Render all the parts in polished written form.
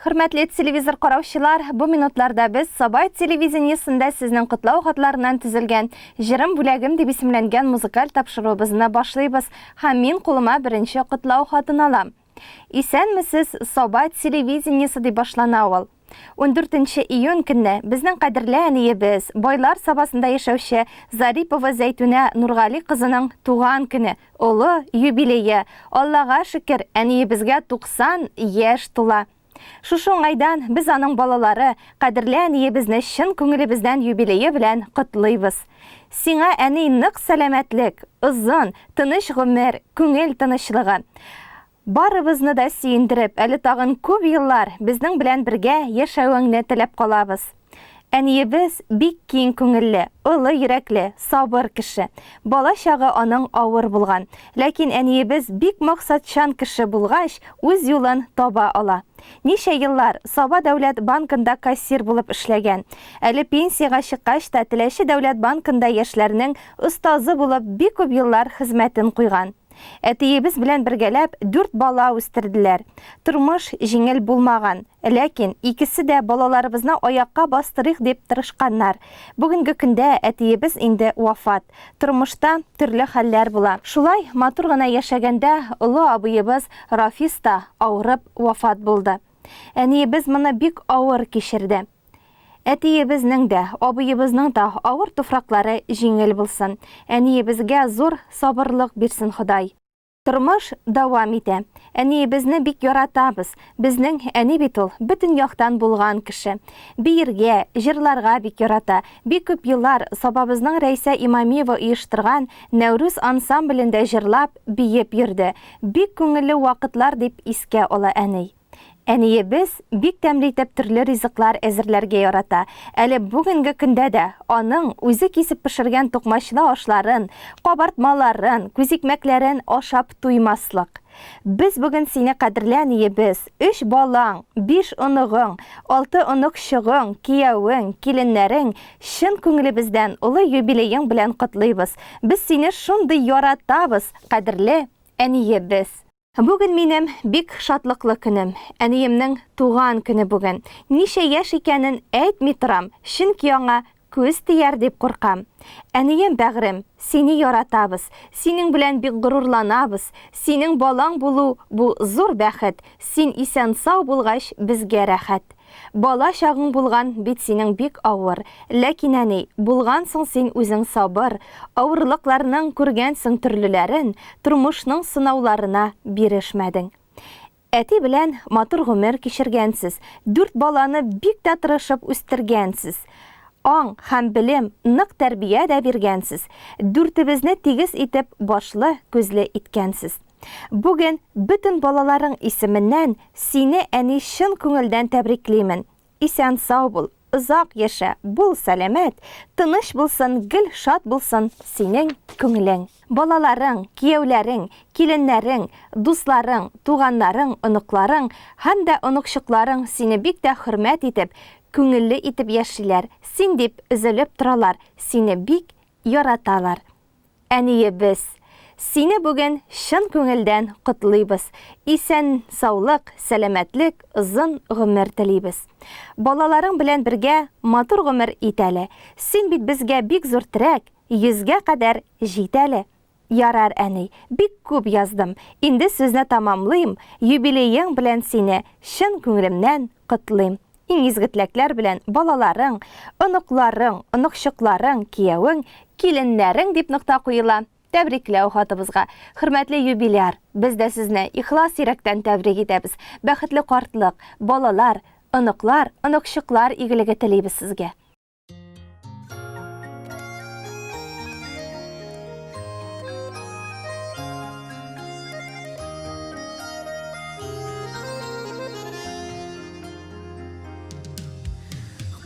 Хөрмәтле телевизор караучылар, бу минутларда без Саба телевидениесендә сезнең котлау хатларыннан төзелгән Җырым бүләгем дип исемләнгән музыкаль тапшыруыбызны башлыйбыз һәм мин кулыма беренче котлау хатын алам. Исәнмесез, Саба телевидениесе дип башлана ул. 14 июнь көнне безнең кадерле әниебез, Байлар Сабасында яшәүче Зарипова Зәйтүнә Нургали кызының туган көне, олы юбилее. Аллага шөкер, әниебезгә 90 яшь тула. Шушы уңайдан без аның балалары, кадерле әниебезне чын күңелебездән юбилее белән котлыйбыз. Сиңа, әни, нык сәламәтлек, озын, тыныч гомер, күңел тынычлыгы. Барыбызны да сөендереп, әле тагын күп еллар безнең белән бергә яшәвеңне теләп калабыз. Әниебез бик киң күңелле, олы йөрәкле, сабыр кеше. Бала чагы аның авыр булган. Ләкин әниебез бик максатчан кеше булгач, үз юлын таба ала. Ничә еллар Саба дәүләт банкында кассир булып эшләгән. Әле пенсиягә чыккач та Теләче дәүләт банкында яшьләрнең остазы булып бик күп еллар хезмәтен куйган. Әтиебез белән бергәләп дүрт бала үстерделәр. Тормыш җиңел булмаган, ләкин икесе дә балаларыбызны аякка бастырыйк дип тырышканнар. Бүгенге көндә әтиебез инде вафат. Тормышта төрле хәлләр була. Шулай матур гына яшәгәндә олы абыебыз Рафис та авырып вафат булды. Әниебез моны бик авыр кичерде. Әтиебезнең дә, абыебызның да авыр туфраклары җиңел булсын. Әниебезгә зур сабырлык бирсен Ходай. Тормыш дәвам итә. Әниебезне бик яратабыз. Безнең әни бит ул бөтен яктан булган кеше. Биергә, җырларга бик ярата. Бик күп еллар Сабабызның Рәйсә Имамиева оештырган Нәүрүз ансамблендә җырлап, биеп йөрде. Бик күңелле вакытлар дип искә ала әни. Әниебез бик тәмле итеп төрле ризыклар әзерләргә ярата. Әле бүгенге көндә дә аның үзе кисеп пешергән токмачлы ашларын, кабартмаларын, күзикмәкләрен ашап туймаслык. Без бүген сине кадерле әниебез, өч балаң, биш оныгың, алты оныкчыгың, киявең, киленнәрең чын күңелебездән олы юбилеең белән котлыйбыз. Без сине шундый яратабыз, кадерле әниебез! Бүген минем бик шатлыклы көнем. Әниемнең туган көне бүген. Ничә яшь икәнен әйтми торам, чөнки аңа күз тияр дип куркам. Әнием бәгърем, сине яратабыз, синең белән бик горурланабыз. Синең балаң булу бу зур бәхет, син исән-сау булгач безгә рәхәт. Бала чагың булган бит синең бик авыр, ләкин, әни, булгансың син үзең сабыр, авырлыкларның күргәнсең төрлеләрен, тормышның сынауларына бирешмәдең. Әти белән матур гомер кичергәнсез, дүрт баланы бик тә тырышып үстергәнсез. Аң һәм белем, нык тәрбия дә биргәнсез. Дүртебезне тигез итеп башлы, күзле иткәнсез. Бүген бөтен балаларың исеменнән сине, әни, чын күңелдән тәбриклимен. Исән-сау бул, озак яшә, бул сәламәт, тыныч булсын, гел шат булсын синең күңелең. Балаларың, кияүләрең, киленнәрең, дусларың, туганнарың, оныкларың һәм дә оныкчыкларың сине бик тә хөрмәт итеп, күңелле итеп яшиләр, син дип өзелеп торалар, сине бик яраталар. Әниебез! Сине бүген чын күңелдән котлыйбыз. Исән-саулык, сәламәтлек, озын гомер телибез. Балаларың белән бергә матур гомер ит әле. Син бит безгә бик зур терәк, йөзгә кадәр җит әле. Ярар, әни, бик күп яздым. Инде сүзне тәмамлыйм, юбилеең белән сине чын күңелемнән котлыйм. Иң изге теләкләр белән балаларың, оныкларың, оныкчыкларың, киявең, киленнәрең дип нокта куела тәбрикләү хатыбызга. Хөрмәтле юбиляр, без дә сезне ихлас йөрәктән тәбрик итәбез. Бәхетле картлык, балалар, оныклар, оныкчыклар игелеге телибез сезгә.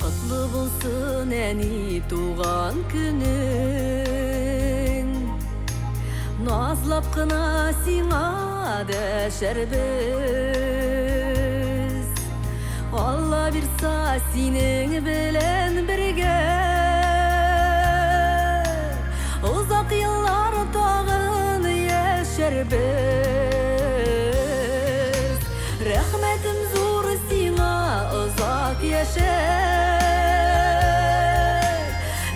Котлы булсын, әни, туган көнең. Назлап кына сиңа дәшәрбез. Алла бирса, синең белән бергә озак еллар тагын яшәрбез. Рәхмәтем зур сиңа. яшә.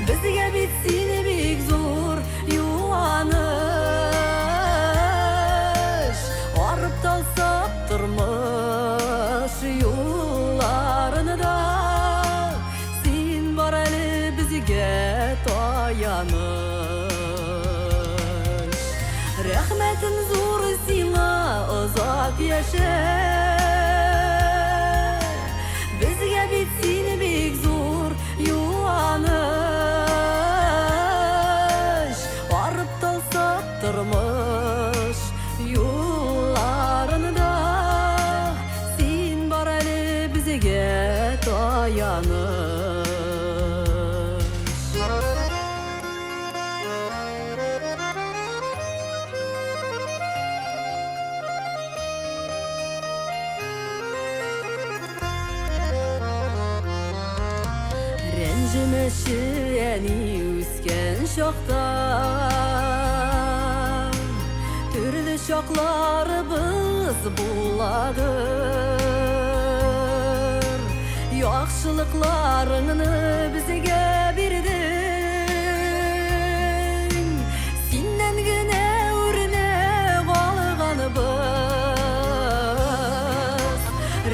Безгә бит син бик зур юаныч. Арып талсак тормыш юлларында, син бар әле безгә таяныч. Рәхмәтем зур сиңа, озак яшә. Безгә бит син бик зур юаныч. Арып талсак тормыш юлларында, син бар әле безгә таяныч. Рәнҗемәче әни үскән чакта, Төрле чакларыбыз буладыр. Яхшылыкларыңны безгә бирдең, Синнән генә үрнәк алганыбыз.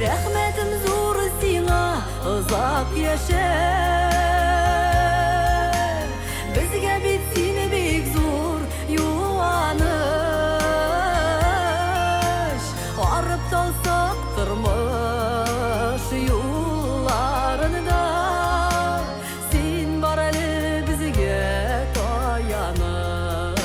Рәхмәтем зур сиңа, озак яшә. Безгә бит син бик зур юаныч. Арып талсак тормыш юлларында, син бар әле безгә таяныч.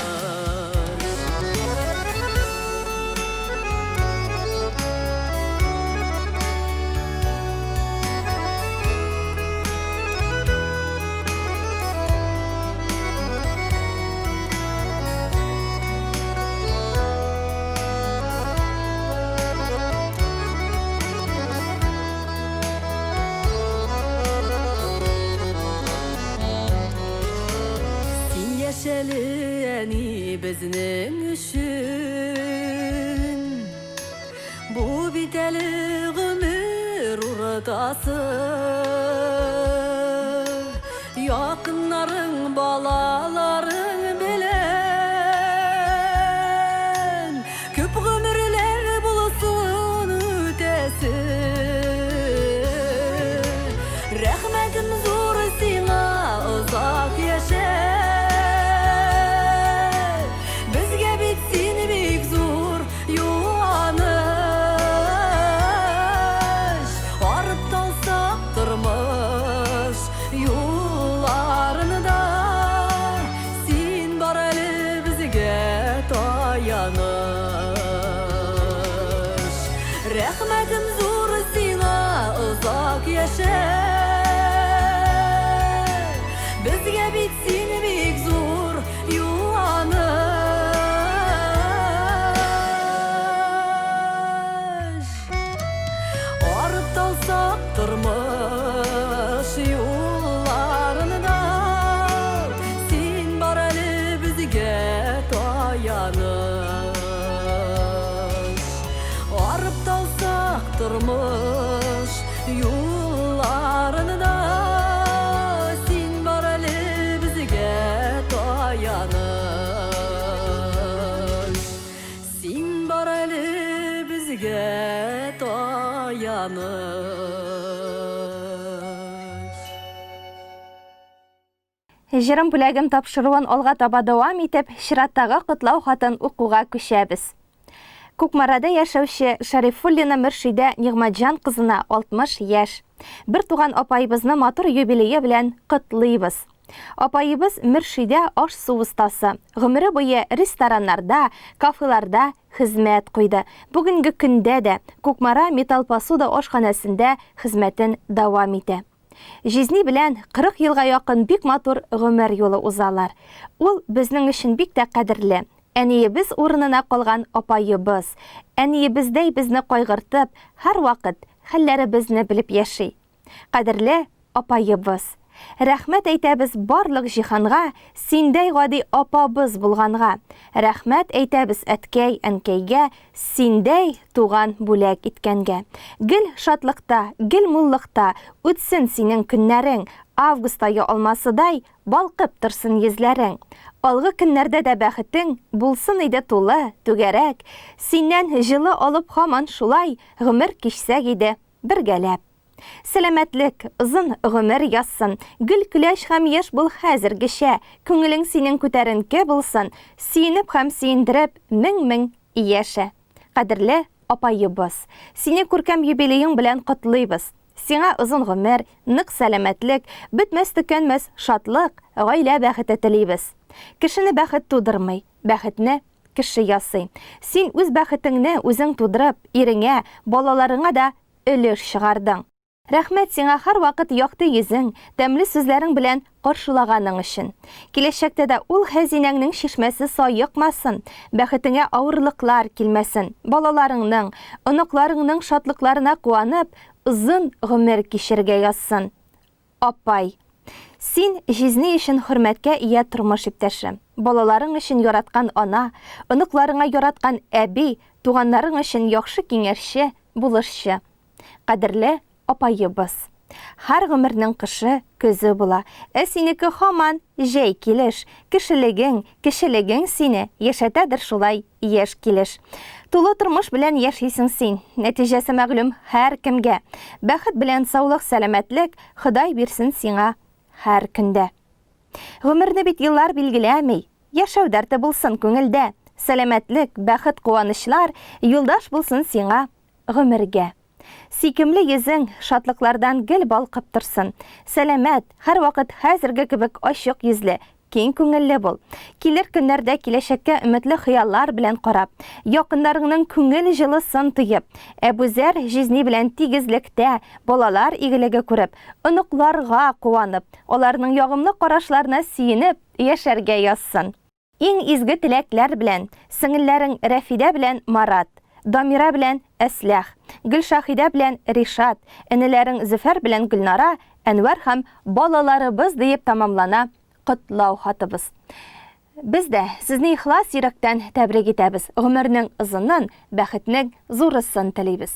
Син яшәле, әни, безнең өчен. Бу бит әле гомер уртасы. Якыннарың, балаларың белән күп гомерләр булсын үтәсе. Рәхмәтем зур сиңа, озак яшә. Безгә бит син бик зур юаныч. Арып талсак тормыш юлларында, син бар әле безгә таяныч. Рәхмәтем зур сиңа, озак яшә. Безгә бит син бик зур юаныч. Арып талсак тормыш юлларында, син бар әле безгә таяныч. Арып талсак тормыш юлларында, син бар әле безгә таяныч. Син бар әле безгә таяныч. Җырым бүләгем тапшыруын алга таба дәвам итеп, чираттагы котлау хатын укуга күчәбез. Кукмарада яшәүче Шәрифуллина Мөршидә Нигъмәтҗан кызына 60 яшь. Бер туган апаебызны матур юбилее белән котлыйбыз. Апаебыз Мөршидә аш-су остасы. Гомере буе рестораннарда, кафеларда хезмәт куйды. Бүгенге көндә дә Кукмара Металл-Посуда ашханәсендә хезмәтен дәвам итә. Җизни белән 40 елга якын бик матур гомер юлы узалар. Ул безнең өчен бик тә кадерле. Әниебез урынына калган апаебыз. Әниебездәй безне кайгыртып, һәрвакыт хәлләребезне белеп яши. Кадерле апаебыз! Рәхмәт әйтәбез барлык җиһанга, Синдәй гади апабыз булганга. Рәхмәт әйтәбез әткәй, әнкәйгә, Синдәй туган бүләк иткәнгә. Гел шатлыкта, гел муллыкта Үтсен синең көннәрең, Август ае алмасыдай Балкып торсын йөзләрең. Алгы көннәрдә дә бәхетең Булсын иде тулы, түгәрәк. Синнән җылы алып һаман шулай Гомер кичсәк иде бергәләп. Сәламәтлек, озын гомер язсын. Гел көләч һәм яшь бул хәзергечә. Күңелең синең күтәренке булсын. Сөенеп һәм сөендереп мең-мең яшә. Кадерле апаебыз! Сине күркәм юбилеең белән котлыйбыз. Сиңа озын гомер, нык сәламәтлек, бетмәс-төкәнмәс шатлык, гаилә бәхете телибез. Кешене бәхет тудырмый, бәхетне кеше ясый. Син үз бәхетеңне үзең тудырып, иреңә, балаларыңа да өлеш чыгардың. Рәхмәт сиңа һәрвакыт якты йөзең, тәмле сүзләрең белән каршылаганың өчен. Киләчәктә дә ул хәзинәңнең чишмәсе саекмасын, бәхетеңә авырлыклар килмәсен, балаларыңның, оныкларыңның шатлыкларына куанып, озын гомер кичерергә язсын. Апай. Син, җизни өчен хөрмәткә ия тормыш иптәше, балаларың өчен яраткан ана, оныкларыңа яраткан әби, туганнарың өчен яхшы киңәшче, булышчы. Кадерле апаебыз! Һәр гомернең кышы, көзе була. Ә синеке һаман җәй килеш. Кешелегең, кечелегең сине яшәтәдер шулай яшь килеш. Тулы тормыш белән яшисең син. Нәтиҗәсе мәгълүм һәркемгә. Бәхет белән саулык-сәламәтлек Ходай бирсен сиңа һәр көндә. Гомерне бит еллар билгеләми. Яшәү дәрте булсын күңелдә. Сәламәтлек, бәхет, куанычлар юлдаш булсын сиңа гомергә. Сөйкемле йөзең шатлыклардан гел балкып торсын. Сәламәт, һәрвакыт хәзерге кебек ачык йөзле, киң күңелле бул. Килер көннәрдә киләчәккә өметле хыяллар белән карап, якыннарыңның күңел җылысын тоеп, Әбүзәр җизни белән тигезлектә балалар игелеге күреп, оныкларга куанып, аларның ягымлы карашларына сөенеп яшәргә язсын. Иң изге теләкләр белән, сеңелләрең Рәфидә белән Марат, Дамира белән Әсләх, Гөлшаһидә белән Ришат, энеләрең Зөфәр белән Гөлнара, Әнвәр һәм балаларыбыз диеп тәмамлана котлау хатыбыз. Без дә сезне ихлас йөрәктән тәбрик итәбез, гомернең озынын, бәхетнең зурысын телибез.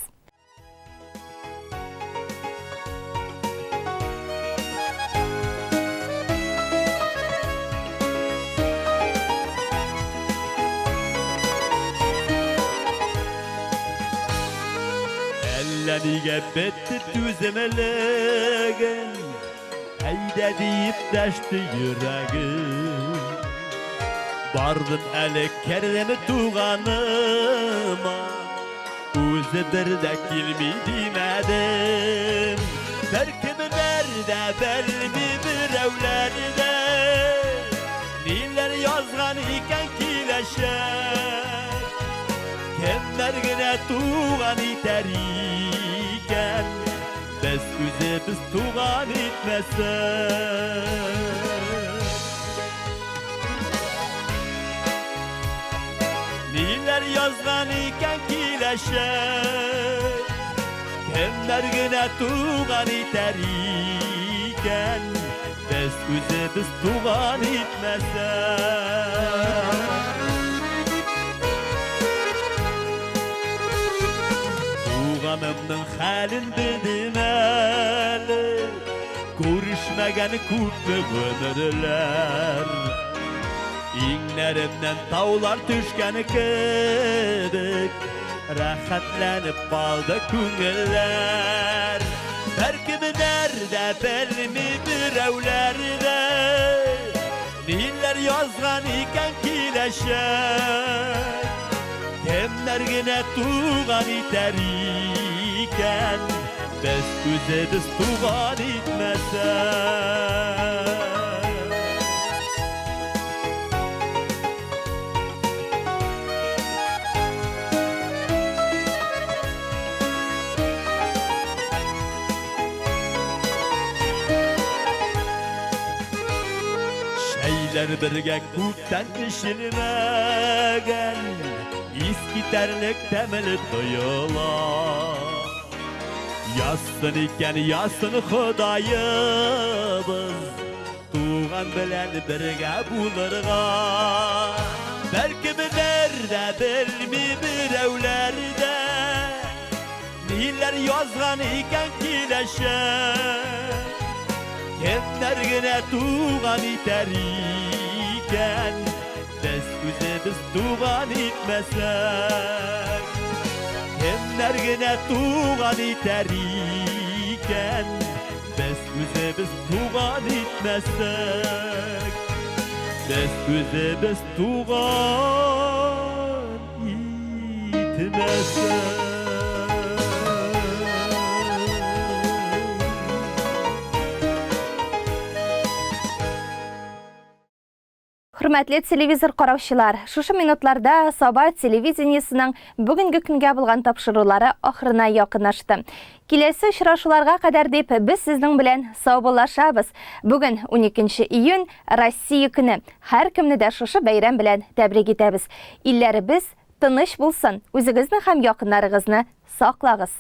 Әллә нигә бетте түземлегем, Әйдә диеп дәште йөрәгем. Бардым әле кердем туганыма, Үзе бер дә килми димәдем. Беркемнәр дә белми берәүләр дә, Ниләр язган икән киләчәк. Кемнәр генә туган итәр икән, Без үзебез туган итмәсәк. Ниләр язган икән киләчәк, Кемнәр генә туган итәр икән, Без үзебез туган итмәсәк. Туганымның хәлен белдем әле, Күрешмәгән күпме гомерләр. Иңнәремнән таулар төшкән кебек, Рәхәтләнеп калды күңелләр. Беркемнәр дә белми, берәүләр дә, Ниләр язган икән киләчәк. Кемнәр генә туган итәр икән, Без үзебез туган итмәсәк. Чәйләр бергә күптән эчелмәгән, Искитәрлек тәмле тоела. Язсын икән, язсын Ходаебыз, Туган белән бергә булырга. Бәлкемнәр дә белми берәүләр дә, Ниләр язган икән киләчәк. Кемнәр генә туган итәр икән, Без үзебез туган итмәсәк. Кемнәр генә туган итәр икән, Без үзебез туган итмәсәк. Без үзебез туган итмәсәк. Хөрмәтле телевизор караучылар, шушы минутларда Саба телевидениесының бүгенге көнгә булган тапшырулары ахырына якынлашты. Киләсе очрашуларга кадәр дип без сезнең белән саубуллашабыз. Бүген 12 июнь, Россия көне. Һәркемне дә шушы бәйрәм белән тәбрик итәбез. Илләребез тыныч булсын, үзегезне һәм якыннарыгызны саклагыз.